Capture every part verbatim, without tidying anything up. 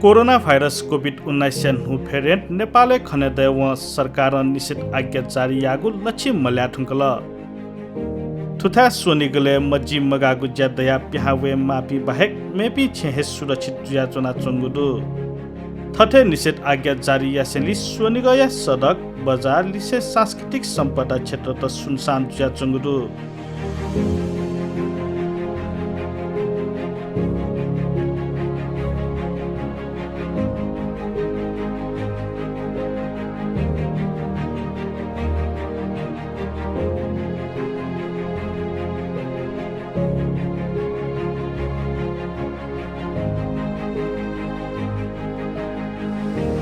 Corona virus covid उन्नाइसया न्हू भेरिएन्ट नेपालय् खनेदयेवं सरकारं निषेध आज्ञा जारी याःगु लच्छि मल्याः धुंकल। थुथाय् स्वनिगलय् मजिमगाःगु ज्या दयाः पिहां वये माःपिं बाहेक मेपिं छेँ हे सुरक्षित जुयाच्वनाच्वंगु दु। थथे निषेध आज्ञा जारी यासेंलि स्वनिगःया सडक, बजार लिसे सांस्कृतिक सम्पदा क्षेत्रत सुनसान जुयाच्वंगु दु।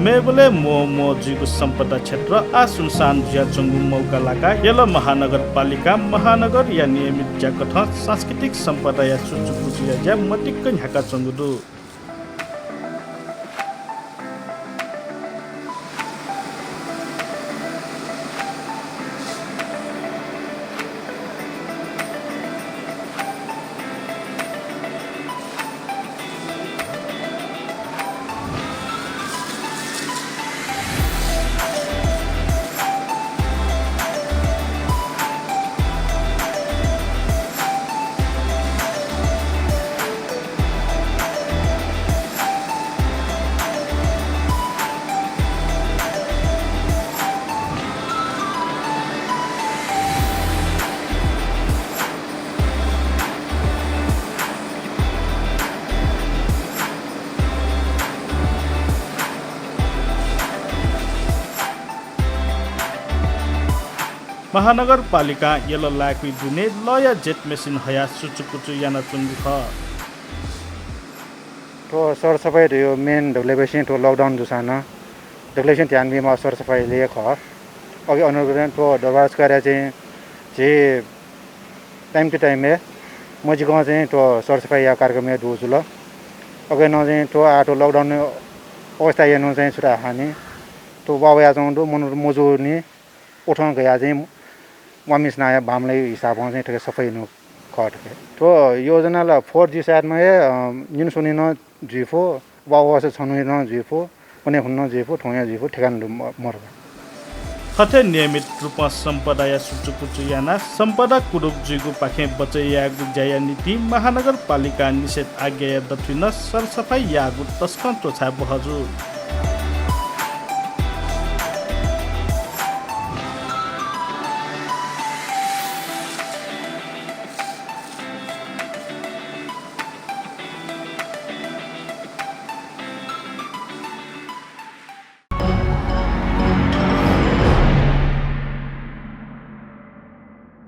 मेबलय् म्वःम्वः जुइगु सम्पदा क्षेत्र आः सुनसान जुयाच्वंगु मौका लाकाः यल महानगरपालिकां महानगरया नियमित ज्याकथं सांस्कृतिक सम्पदाया सुचुकुचुया ज्या मदिक्क न्ह्याकाच्वंगु दु। महानगरपालिकां यल लाय्‌कुइ दुने लःया जेट मेसिन हयाः सुचुकुचु यानाच्वंगु खः। थ्व सरसफाइ धयो मेन दकलय्‌बसिं थ्व lockdown जूसां नं दकलय्‌बसिं ध्यान बीमाः सरसफाइले हे खः। अघि अनुगुण थ्व दरबार छकःया चाहिँ झी time to time हे मजिकं चाहिँ थ्व सरसफाइ या कार्यक्रम हे दु जुल। अघि नं चाहिँ थ्व आः थ्व lockdown अवस्था यनु चाहिँ छुटा हानि थ्व बाबया चाहिँ दु मनु मजूनि उठं गया चाहिँ वामिस नाया बामलय हिसाबं चाहिँ थके सफाइ नु खः थके। थ्व योजना ला four G सायदमा हे, अ, निन्सुनि नं जुइफु, वा वस छन्हुइ नं जुइफु, पने हुन नं जुइफु, थौंया जुइफु, ठेकान दु म-, मरु। थथे नियमित रूपं सम्पदाया सुचुकुचु यानाः सम्पदा कुदुक जुइगुपाखें बचय् यायेगु ज्याया निंतिं महानगरपालिकां निषेध आज्ञाया दथुइ नं सरसफाइ याःगु तसकं च्वछाये बहःजू।